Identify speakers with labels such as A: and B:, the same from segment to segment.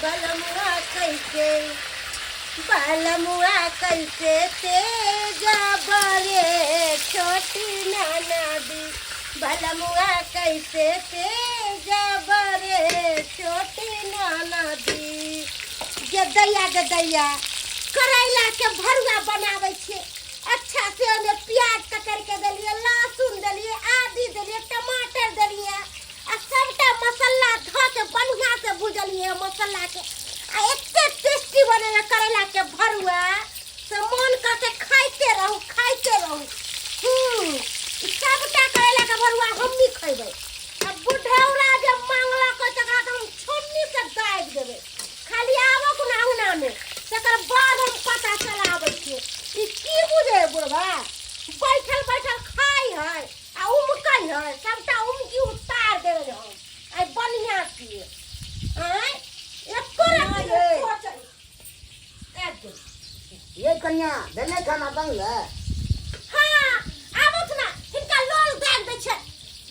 A: बलमुआ कैसे, बलमुआ कैसे तेजा बरे छोटी नाना दी, बलमुआ कैसे तेजा बरे छोटी नाना दी। गे दैया गे दैया, करैला के भरुआ बनाबै छियै अच्छा से, ओहिमे प्याज कतरि के देलियै, लहसुन देलियै, आदि देलियै, टमाटर देलियै आ सबटा मसाला धऽ के बढ़िया से भुजलियै मसाला के, आ एते टेस्टी बनेलै करैला के भरुआ से मन करते खाइते रहू, खाइते रहू। ई सबटा करैला के भरुआ हमनी खैबै। आ बुढ़ौरा जे मांगलक तकरा तऽ हम छोन्नी से दाबि देबै। खाली आबो कोनो अंगना में, तकर बाद हम पता चलाबै छियै। ई की बुझे है बुढ़वा, बैठल बैठल खाइ है आ उमकै है। सबटा उमकी उतार देबै हम आइ बढ़िया छियै। आँय, एको रत्ती नहि सोचै। आबि गेल।
B: ये कन्या, भेलै खाना बनलै?
A: हाँ, आबथु ना, हिनका लोल दागि दै छै।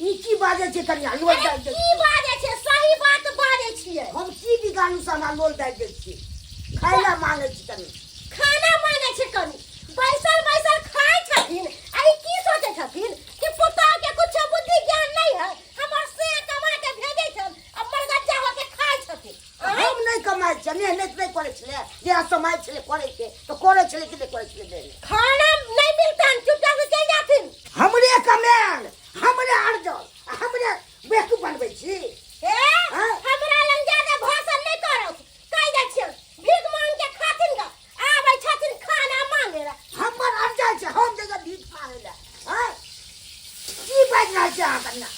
B: ई की बाजै छै कन्या, लोल
A: अरे
B: दागि दै?
A: की बाजै छै, सही बात बाजै छियै।
B: हम की बिगाड़ू से हमरा लोल दागि दै छी? खाय लए मांगै छी कनि।
A: खाना मांगै छै कनि, बैसल बैसल खाइ छथिन। आ ई की सोचै छथिन कि पुतोह के कुछो बुद्धि ज्ञान नहि है, हमर से कमा के भेजै छन आ मरगज्जा होके खाइ छथिन। आँय?
B: हम नहि कमाइ छियै, मेहनत नहि करै छलै जे समय छलै करै के तऽ करै छलै कि नहि करै छलै मेहनत?
A: खाना नहि मिलतन, चुपचाप से चलि जाथिन।
B: हमरे कमायल, हमरे अर्जल आ हमरे बेवकूफ बनबै छी?
A: ए
B: हाँ?
A: हमरा लग ज्यादा भाषण नहि करत, कहि दै छियनि। भीख मांग के खाथिन ग, आबै छथिन खाना मांगे ला।
B: हमर अर्जल छै, हम जगह भीख मांगे लए? आँय, की बाजि रहल छी अहाँ कन्या?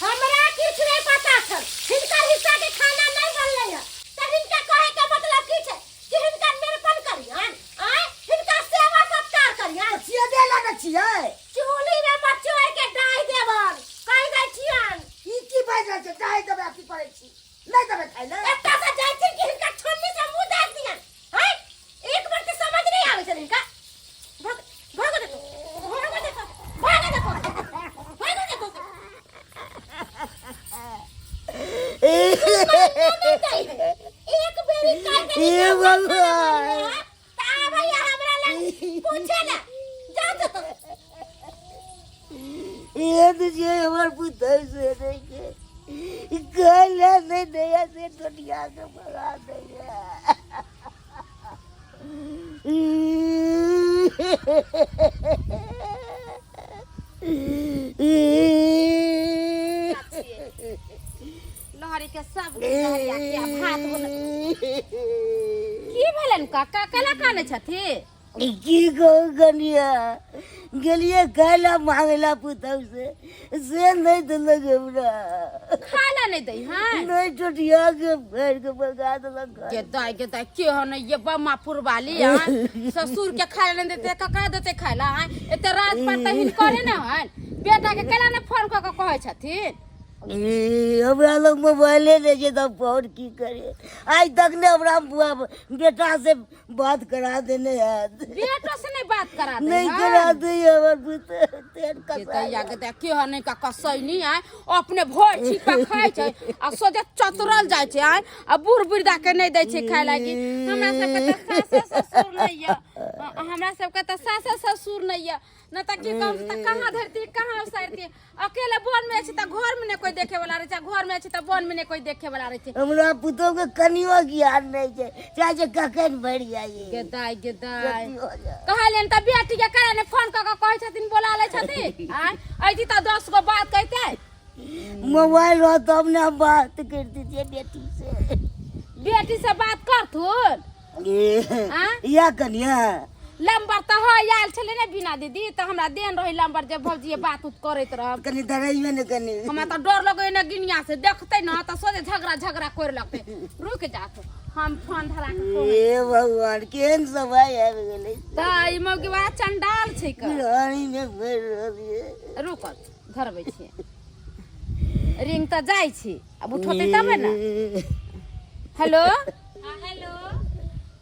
A: हमरा किछु नहि पता छल। हिनकर हिस्सा के खाना नहि बनलै हँ तऽ हिनका कहै के मतलब की छै कि हिनकर निरूपण करियन? आँय, हिनकर सेवा सत्कार करियन?
B: छियै ला ने छियै।
A: चूल्ही में मचोड़ के डाहि देबन, कहि दै छियन।
B: ई की बाजि रहल छै, डाहि देबै आ की करै छी? नहि देबै खाइ लए?
A: एतऽ से जाइ छी कि हिनका छोन्नी से मुँह दागि दियन? हैं, एक बार के समझ नहीं आवे छन हिनका। भाग, भाग देखो, भाग देखो, भाग देखो, भाग देखो। एक बेरी कह देली
B: हे भगवान।
A: त आबै हमरा लग पूछे ला जा तो।
B: ये तो जे हमर पुतहु से नहीं के कहला नहीं दैया से दुनिया के भगा दैया।
C: लहरी के सब लहरिया के भात बन की भेलनि काका, केना कानै छथि?
B: की कहू कनिया, गेलियै खाय ला मांगे ला पुतहु से, से नहीं देलक हमरा।
C: खाय ला नहि दै हँ?
B: नहीं, टोटिया के भरि के भगा देलक घर।
C: गे दाइ गे दाइ, के हो नहीं ये बम्मा पुरवाली? आँय, ससुर के खाय ला नहि देतै, ककरा देतै खाय ला? आँय, एते राज पर तऽ हिनकरे ने हन। बेटा के केना ने फोन कऽ के कहै छथिन?
B: ए, हमरा लग मोबाइले नहि छै तऽ फोन की करे? आइ तक ने हमरा बुआ बेटा से बात करा देने हैत।
C: बेटो से नहीं बात करा दे?
B: नहीं करा दे हमर पुतहु तेहन
C: के
B: कसाई।
C: दैया के दैया, के हन का कसैनी? आय, अपने भोर छिपा खाइ छै आ सोझे चतरल जाइ छै। आय, आ बूढ़ वृद्धा के नहि दै छै खाय लागी। हमरा सबके तऽ सासे ससुर नहि यऽ, हमरा सबके तऽ सासे ससुर नहि यऽ न तऽ की कहू तऽ कहाँ धरती कहाँ उसारती। अकेले वन में छी तऽ घर में नहि कोई देखे वाला रहै छै, घर में छी तऽ वन में नहि कोई देखे वाला रहै छै।
B: हमरा पुतहु के कनियो ज्ञान नहि छै, चाहे छै कखन भरि जाइ।
C: गे दाइ गे दाइ, कहलियनि तऽ बेटी के करा ने फोन कऽ के कहै छथिन, बोला लै छथिन। आँय, अइती तऽ 10 गो बात कहितै।
B: मोबाइल रह तब ने हम बात करती छियै बेटी से।
C: बेटी से बात करथुन?
B: ए,
C: आँ?
B: या कनिया।
C: लम्बर तऽ है आयल छलै ने बिना दीदी, तऽ हमरा देन रहै लम्बर जे भौजी बात उत करैत रहब।
B: कनि डराइयो ने कनि।
C: हमरा तऽ डर लगै ने गिनिया से, देखतै ने तऽ सोझे झगड़ा झगड़ा करे लगतै। रुक जात, हम फोन धरा के कहै।
B: हे भगवान, केहन समय आबि गेलै।
C: तऽ ई मौगी बड़ा चंडाल छै क।
B: बुढ़ानी मे भरि रहल ये।
C: रुकल, धरबै छियै। रिंग तऽ जाइ छी, आब उठौतै तबे ने। हेलो।
D: हाँ, हेलो।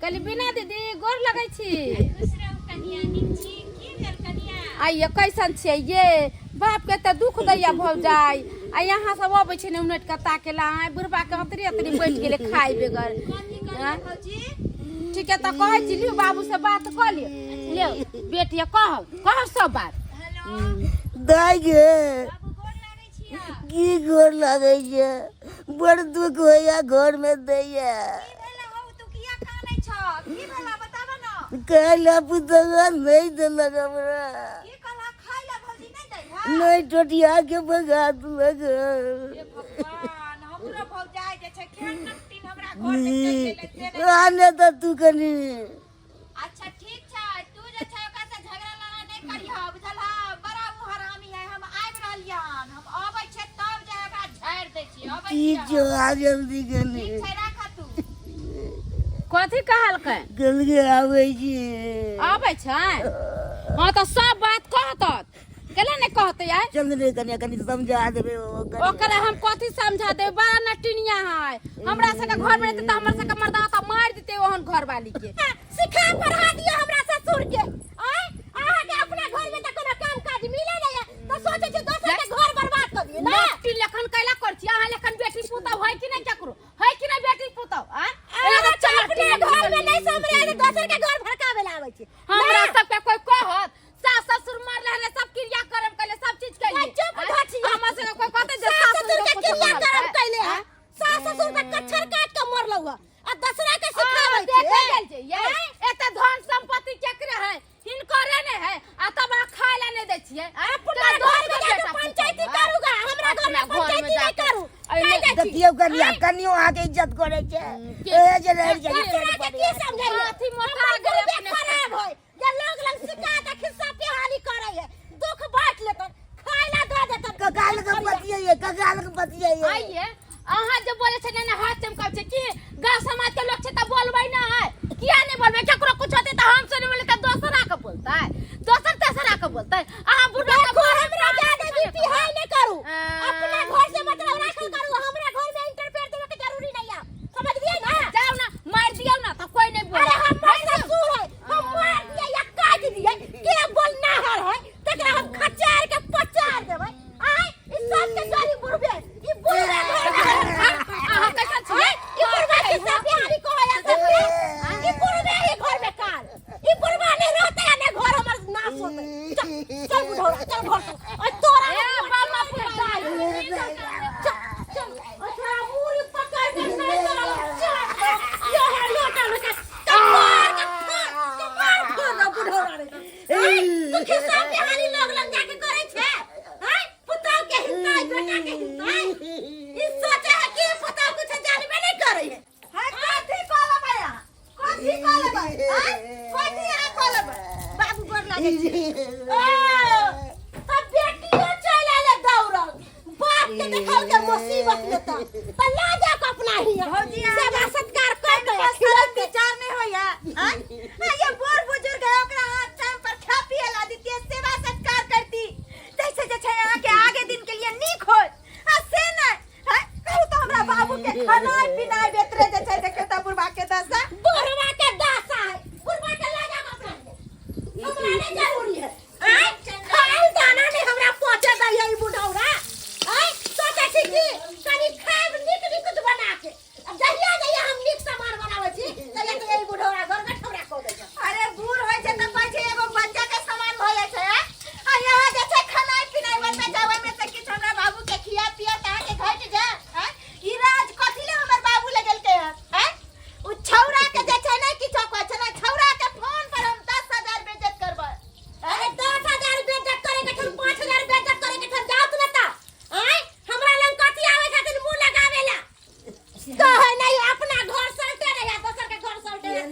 C: कहली बिना दीदी, गोर लगै छी।
D: खुश रहू कनिया, नीक छी? की भेल कनिया?
C: आइये, कैसन छियै ये? बाप के तऽ दुख दैया भौजाइ। आ यहाँ सब अबै छै ने उनटि कऽ ताके ला आय बुढ़बा के अतरी अतरी बैठ गेलै खाइ बेगर।
D: कथी कहलियै
C: आँय?
D: भौजी?
C: ठीक है, तऽ कहै छी लियौ बाबू से बात कऽ लियौ। लियौ बेटी, कहब कहब सब बात।
D: हेलो
B: दाइ गे।
D: बाबू, गोर लागै छियै।
B: की गोर लागै छै? बड़ दुख होइया, घर में दैया।
D: की भेला हौ? तू किया कानै छ? की भेला, बताब न।
B: काल्हि पुतौआ नहि देलक हमरा।
D: की कहला? खाइ ला भौजी नहि दै है?
B: नहि, टोटिया के भगा देलक।
D: हे भगवान, हमरो भौजाइ जे छै केहन नकटीन, हमरा घर मे चलि गेलै से नहि।
B: आने तऽ तू कनी।
D: अच्छा ठीक छै, तू जे छै ओकरा से झगड़ा लड़ाइ नहि करिह, बुझलह? बड़ा उ हरामी है। हम आबि रहलियै हन, हम अबै छियै तब जे ओकरा झाड़ि दै छियै। अबै
B: ठीक
D: छियै।
B: छौ, आ जल्दी कनी।
D: ठीक छै, राख तू।
C: कथी कहलकै?
B: कहलकै आबै छी।
C: अबै छै? हँ, तऽ सब बात कहतत, केला नहि कहतै आय?
B: चल रे कनिया, कनी समझा देबै ओ कनिया।
C: ओकरा हम कथी समझा देबै? बड़ा नटिनिया है। हमरा सबके घर में रहतै तऽ हमर सबके मर्दाना तऽ मारि देतै ओहन घरवाली के।
A: सिखा पढ़ा दियो हमरा ससुर के। आय अहाँ के अपना घर में त कोनो काम काज मिले नहीं है त सोचे छी दोसर के घर बर्बाद कर दिए ना।
C: नटिन लेखन कैला कर छी? अहाँ लेखन बेटी पुतहु है कि नहि केकरो? है कि नहि बेटी पुतहु? आय एना
A: अहाँ
C: तऽ
A: के अपने
C: चमरटी
A: घर में नहीं सम्हरे है, दोसर के घर भड़कावे ला आबै छी।
C: हमरा सबके कोई कहत, सास ससुर मरले हले, सब क्रिया कर्म कैले, सब चीज कैले।
A: नहीं, चुप घटिया।
C: हमरा सबके कोई कहते जे
A: सास ससुर के
C: कुछो
A: क्रिया कर्म
C: कहलकै?
A: कैले है, सास ससुर के कच्छर काट के मरलौ है आ दसरा के सिखाबै
C: देखे
A: छै।
C: गेल छै ये एते धन संपत्ति केकरे है? हिनकरे ने है, आ तब अहाँ खाय ला नहि दै छियै?
A: अपना घर में जाके पंचायती करूगा, हमरा घर में पंचायती नहीं करू।
C: अइले
A: काहे जाइ छी?
B: देखियौ कनिया, कनियो अहाँके इज्जत करै छै। ए जे रहै छै।
A: दसरा के की समझैया?
C: हाथी मोटा
A: हमर
C: गेलै
A: गुरुबे
C: अपने।
A: खराब है जे लोग लग शिकायत आ खिस्सा पिहानी करे है। दुख बांट लेतन, खाय ला दऽ देतन।
B: ककाल के बतियाइए, ककाल के बतियाइए।
C: आइए, अहाँ जे बोले छै ने ने हाथ चमकाबै छै कि गाँव समाज के लोग छै तऽ बोलबै ना है? किया नहि बोलबै? केकरो कुछ होतै तऽ हम से नहि बोलतै तऽ दोसरा के बोलतै, दोसर तेसरा के बोलतै। अहाँ बुढ़बा के
A: देखो, हमरा ज्यादा बीपी हाई नहीं करू। अपना घर से मतलब राखल करू, हमरा घर में इंटरफेयर देवे के जरूरी नहीं है, समझ लिए ना?
C: जाओ ना, मार दियौ ना तऽ कोई नहीं बोले।
A: अरे हमर ससुर है, हम मार दिए या काट दिए के बोलनाहर है तकरा हम खचार के पचार देबै। आय ई सब के जरी बुढ़बे, ई बुढ़बे घर में
C: अहाँ कैसन छियै?
A: ई बुढ़बा खिस्सा बिहारी कहै है सबके। ई बुढ़बे ही घर में काल, ई बुढ़बा नहीं रहते है ने घर हमर नाश होते। चल चल बुढ़ौरा, चल घर चल। और तोरा
C: ए, बाबा पूरा
A: चल चल, और तोरा मुरी पकड़ के नहीं तोरा चल यो है लोटा लोटा कपार के फोड़, कपार फोड़ दो बुढ़ौरा रे। आय, तू खिस्सा बिहारी लोग लग जाके करै छे? आय पुतहु के हिसाई, बेटा के हिसाई। ई सोचे है कि पुतहु कुछ जानबे नहीं करे है।
D: है, कथी कऽ लेबै अहाँ? कथी कऽ लेबै आँय? कथी अहाँ कऽ लेबै? बाबू, गोर लागै छी।
A: ओ, तब बेटियो चलि एलै दौड़ल, बाप के देखल के मुसीबत में त ला जा के अपना ही
D: भौजी, अहाँ
A: सेवा सत्कार कर के
D: तनिको
A: खिला
D: शरम विचार नहि होइया आँय? आ ये बूढ़ बुजुर्ग है, ओकरा अहाँ टाइम पर खा पिए ला दितियै, सेवा सत्कार करती, ताहिसँ जे छै अहाँके आगे दिन के लिए नीक होत, आ से नहि। हैं? कहू तऽ हमरा बाबू के खानाइ पिनाइ बेतरे जे छै, देखियौ तऽ बुढ़बा के दशा।
A: बुढ़वा के दशा है, बुढ़वा के ला जा के अपना ही, हमरा नहीं जरूरी है। आय खाइल दाना नहीं हमरा पहुंचे दै है ई बुढ़ौरा। आय सोचे छी कि कनी खायब नीक नीक कुछ बना के। अब जहिया जहिया हम नीक सामान बनाबै छी तहिया तहिया ई बुढ़ौरा घर में हमरा कह दै छै।
D: अरे बूढ़ होइ छै तऽ कहै छै एगो बच्चा के समान भऽ जाइ छै आँय? आ यहाँ जे छै खेनाइ पिनाइ बनबै छै, ओहिमे से किछु हमरा बाबू के खिया पिया तऽ अहाँके घटि जाय आँय? ई राज कथी ले हमर बाबू लगेलकै हन आँय? उ छौड़ा के जे छै ने किछो कहै छै ने, छौड़ा के फोन पर हम 10,000 बेइज्जत करबै।
A: अरे 10,000 बेइज्जत करे के छन, 5,000 बेइज्जत करे के छन, जाउ तू ना। आय हमरा लग कथी आवे खातिर मुंह लगावे ला? कहे नहीं अपना घर सलटे रहे, दोसर के घर सलटे रहे।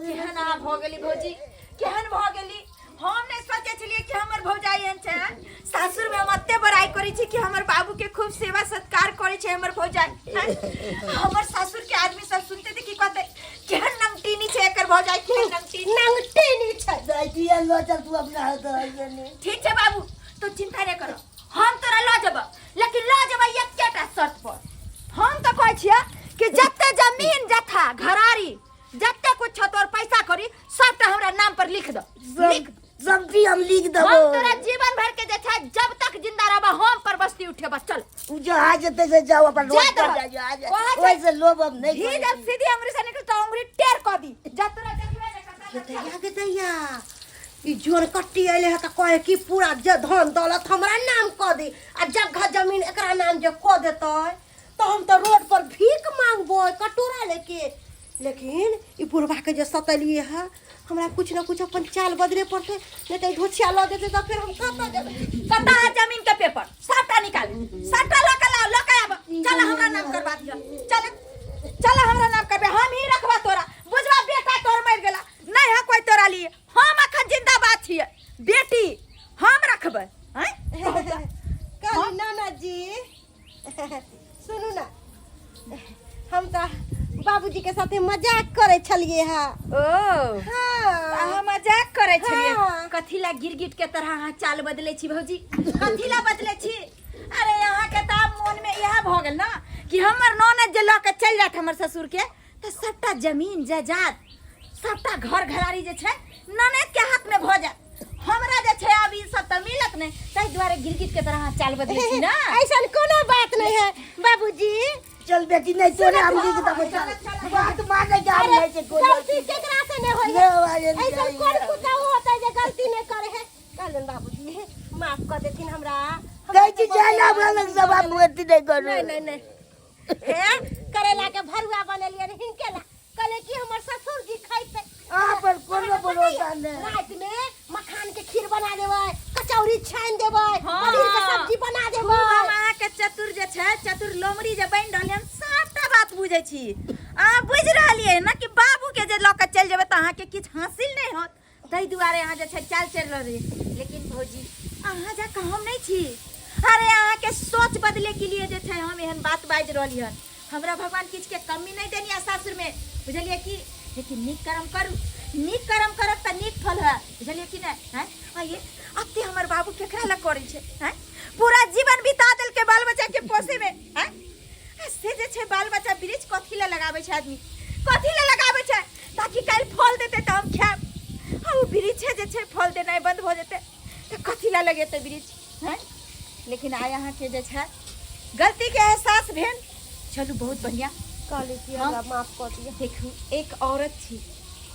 D: केहन अहाँ भऽ गेली भौजी, केहन भऽ गेली? हम नहि सोचै छलियै कि हमर भौजाइ एहन छै आँय? सासुरमे हम एते बड़ाइ करै छी कि हमर बाबूके खूब सेवा सत्कार करै छै हमर भौजाइ आँय? हमर सासुरके आदमी सब सुनते तऽ की कहतै, केहन नमटीनी छै एकर भौजाइ, केहन नमटीनी।
A: नंगटीनी छै।
B: दाइ किया लऽ चल तू अपना हाथ हइए।
D: ठीक छै बाबू, तू चिंता नहि कर, हम तोरा लऽ जेबऽ, लेकिन लऽ जेबऽ एकेटा शर्त पर। हम तऽ कहै छियै कि जते जमीन जथा घरारी जते कुछ छौ तोर पैसा करी सबटा हमरा नाम पर लिख दो।
B: सब
D: लिख।
B: सब चीज हम लिख
C: हम
B: देबो।
C: तोरा जीवन भर के जे छै जब तक जिंदा रहबा हम पर बस्ती उठेबा। चल
B: उ जो आ जेतै से जाओ अपन
C: जा
B: रोड पर
C: दहक।
B: जा जा जा।
C: कहै छै-
B: ओहिसे लोभ हम नहीं
C: घी
B: करै
C: जब
B: छी।
C: सीधी अंगुरी से निकल तो अंगुरी टेर कऽ दी। जा तोरा देखबे ने कतऽ।
A: गेतैया गेतैया, ई जोर कट्टी अयले है तऽ कहे कि पूरा जे धन दौलत हमरा नाम कऽ दे आ जगह जमीन एकरा नाम जे कऽ देतै तऽ हम तऽ रोड पर भीख मांगबै कटोरा लेके। लेकिन ई बुढ़बा के जे सतेलिए है, हमरा कुछ न कुछ अपन चाल बदले पड़तै, नहीं तऽ ई धोछिया लऽ देतै तऽ फेर हम कतऽ जेबै?
C: कतऽ है जमीन के पेपर? सबटा निकाल, सबटा लऽ के लाओ, लऽ के आब। चल हमरा नाम करवा दिअ। चल चल हमरा नाम करबे, हम ही रखबा तोरा। बुझबा बेटा तोर मरि गेला, नहीं है कोई तोरा लिए, हम अखन जिंदाबाद छियै बेटी, हम रखबै। हैं
A: कहली नाना जी, सुनू ना, हम तऽ बाबूजी के साथे मजाक करै छलिए है।
C: ओ
A: हाँ।
C: अहाँ मजाक करै छलियै?
A: हाँ।
C: कथी ला गिरगिट के तरह अहाँ चाल बदलै छी भौजी? कथी ला बदलै छी? अरे अहाँ के तऽ आब मोन में इएह भऽ गेल ना कि हमर ननद जे लऽ के चलि जायत हमर ससुर के तऽ सबटा जमीन जायदाद सबटा घर घरारी जे छै ननद के हाथ में भऽ जायत। हमरा जे छै आब ई सब तऽ मिलत नहि, ताहि दुआरे गिरगिट के तरह अहाँ चाल बदलै छी ना?
A: ऐसन कोनो बात नहीं है बाबूजी।
B: चल बेटी, नहीं तोरे हम लिख देबो। चल, बात माने के हम नहीं छै कोनो।
A: गलती केकरा से नहीं होई
B: नहीं होई है।
A: ऐसन कोन कुत्ता होता है जे गलती नहीं करे है? कहलन बाबूजी, माफ कर देथिन हमरा।
B: कहै छी जाय ना, हमरा लग सब आब गलती नहीं करू।
A: नहीं नहीं नहीं, हे करेला के भरुआ बनेलियै रे हिनके ला, कहले कि हमर ससुर जी खैते।
B: अहाँ पर कोनो भरोसा नहि।
A: राति में मखान के खीर बना देबै, कचौड़ी छानि देबै,
C: हाँ।
A: पनीर के सब्जी बना देबै।
C: खूब हम अहाँके चतुर जे छै चतुर लोमड़ी जे बनि रहल हम सबटा बात बुझै छी। अहाँ बुझि रहलियै ने कि बाबूके जे लऽ कऽ चलि जेबै तऽ अहाँके किछु हासिल नहि होत, ताहि दुआरे अहाँ जे छै चाल चलि रहल रहियै। लेकिन भौजी अहाँ जकाँ हम नहि छी। अरे अहाँके सोच बदले के लिए जे छै हम एहन बात बाजि रहली हन। हमरा भगवान किछुके कमी नहि देनी सासुरमे, बुझलियै कि? लेकिन नीक कर्म करू, नीक कर्म करब तऽ नीक फल होयत, बुझलियै कि नहि? आँय आइए अते हमर बाबू केकरा लग करै छै? आँय पूरा जीवन बिता देलकै बाल बच्चाके पोसैमे। आँय आ से जे छै बाल बच्चा वृक्ष कथी लए लगाबै छै आदमी? कथी लए लगाबै छै? ताकि काल्हि फल देतै तऽ हम खायब। आ ओ वृक्षे जे छै फल देनाइ बन्द भऽ जेतै तऽ कथी लए लगेतै वृक्ष? हैं लेकिन आइ अहाँके जे छै गलतीके एहसास भेल, चलू बहुत बढ़िआँ।
A: कहली कि हमरा माफ कऽ दिअ।
C: देखू एक औरत छी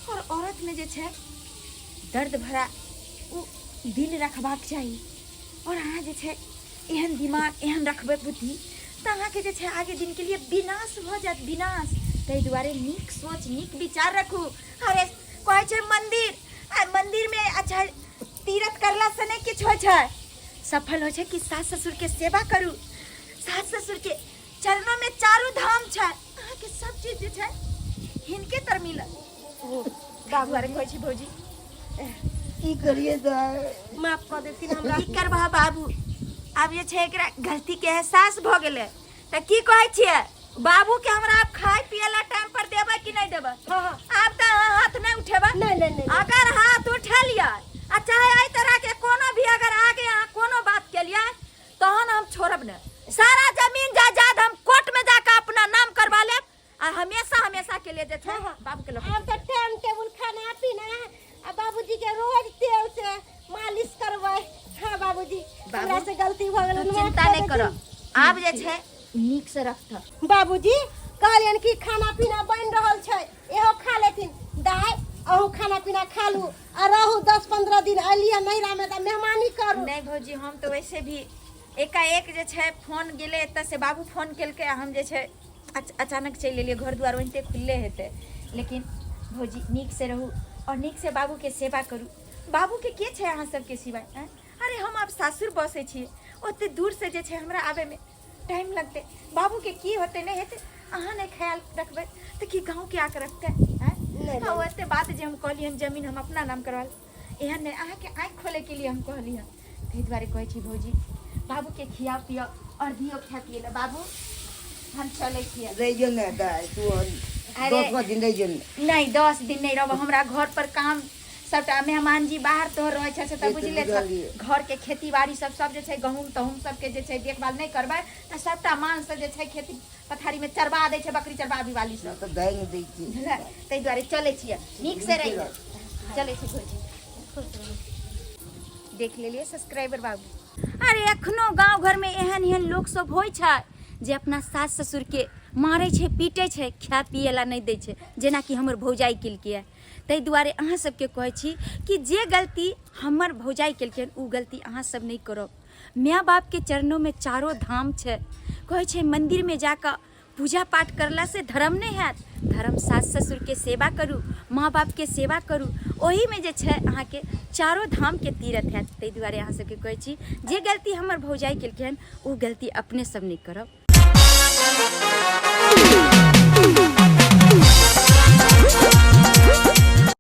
C: और औरतमे जे छै दर्द भरा ओ दिल रखबाक चाही, और अहाँ जे छै एहन दिमाग एहन रखबै बुद्धि तऽ अहाँके जे छै आगे दिनके लिए विनाश भऽ जायत, विनाश। ताहि दुआरे नीक सोच नीक विचार रखू। अरे कहै छै मंदिर, आ मंदिरमे अच्छा तीर्थ करलासँ नहि किछु होइ छै, सफल होइ छै कि सास ससुरके सेवा करू। सास ससुरके चरणोमे चारू धाम छै, अहाँके सब चीज जे छै हिनके तर मिलत। बाबू अरे कहै छी भौजी
B: की करिए तऽ
A: माफ कऽ देथिन हमरा।
C: की करबह बाबू, आब जे छै एकरा गलती के एहसास भऽ गेलै तऽ की कहै छियै बाबू के हमरा आब खाय पिए ला टाइम पर देबै कि नहि देबै?
A: हाँ, हाँ।
C: आब तऽ अहाँ हाथ नहि उठेबै।
A: नहीं, नहीं, नहीं, नहीं।
C: अगर हाथ उठेलियै आ चाहे एहि तरह के कोनो भी अगर आगे अहाँ कोनो बात केलियै तहन हम छोड़ब नहि। सारा जमीन जायदाद हम कोर्ट में जाके अपना नाम करवा लेब आ हमेशा हमेशा के लिए जे छै
A: हाँ, हाँ।
C: बाबू के लऽ के
A: आब तऽ टाइम टेबुल खाना पीना आ बाबूजी के रोज तेल से मालिश करबै। हाँ बाबूजी,
C: बाबू,
A: हमरा से गलती भऽ गेल,
C: तू
A: माफ
C: चिंता
A: कऽ
C: नहि कर,
A: देथिन।
C: आब जे छै नीक से रखतह।
A: बाबूजी कहलियनि कि खाना पीना बनि रहल छै, इहो खा लेथिन। दाय अहूँ खाना पीना खा लू आ रहू 10-15 दिन अलियै नैहरा में तऽ मेहमानी करू।
C: नहीं भौजी, हम तऽ वैसे भी एकाएक जे छै फोन गेलै एतऽ से, बाबू फोन केलकै आ हम जे छै अचानक चलि एलियै, घर दुआर ओनाहिते खुलले हेतै। लेकिन भौजी नीक से रहू और नीक से बाबू के सेवा करू। बाबू के के छै अहाँ सबके सिवाय? आँय? अरे हम आब सासुर बसै छियै, ओते दूर से जे छै हमरा आबैमे टाइम लगतै, बाबू के की होतै नहि हेतै अहाँ नहि ख्याल रखबै तऽ की गाँव के आके रखतै? आँय?
A: नहि,
C: हाँ, ओते बात जे हम कहली हन जमीन हम अपना नाम करवा एहन नहि, अहाँके आँखि खोलैके लिए हम कहली हन। ताहि दुआरे कहै छी भौजी बाबूके खियाउ पियाउ आओर दियौ खाय पियै लए। बाबू हम चलै छियै।
B: रहि जो ने दाइ तू,
C: अरे।
B: 10 दिन रहि जो ने।
C: नहि 10 दिन नहि रहब, हमरा घर पर काम सबटा मेहमान जी बाहर तोहर रहै छै से तऽ
B: से तऽ
C: बुझले छ।
B: बुझलियै।
C: घर के खेती बाड़ी सब सब जे छै गहूँम तहूम सबके जे छै देखभाल नहि करबै तऽ सबटा मान से जे छै खेती पथारी में चरबा दै छै बकरी चरबाबी वाली सब।
B: तऽ दाइ नहि दै छै।
C: बुझलै? ताहि दुआरे चलै छियै, नीक से रहियै। चलै छी भौजी।
D: देख लेलियै सब्सक्राइबर बाबू।
E: अरे एखनो गाँव घरमे एहन एहन लोक सब होइ छै जे अपना सास ससुरके मारै छै, पीटै छै, खाय पियै ला नहि दै छै, जेनाकि हमर भौजाइ केलकै। ताहि दुआरे अहाँ सबके कहै छी कि जे गलती हमर भौजाइ केलकै ओ गलती अहाँ सब नहि करब। माय बापके चरणोमे चारो धाम छै। कहै छै मन्दिरमे जाकऽ पूजा पाठ करलासँ धर्म नहि हैत, धर्म सास ससुरके सेवा करू, माँ बापके सेवा करू, ओहिमे जे छै अहाँके चारो धामके तीर्थ हैत। ताहि दुआरे अहाँ सबके कहै छी जे गलती हमर भौजाइ केलकै हन ओ गलती अपने सब नहि करब।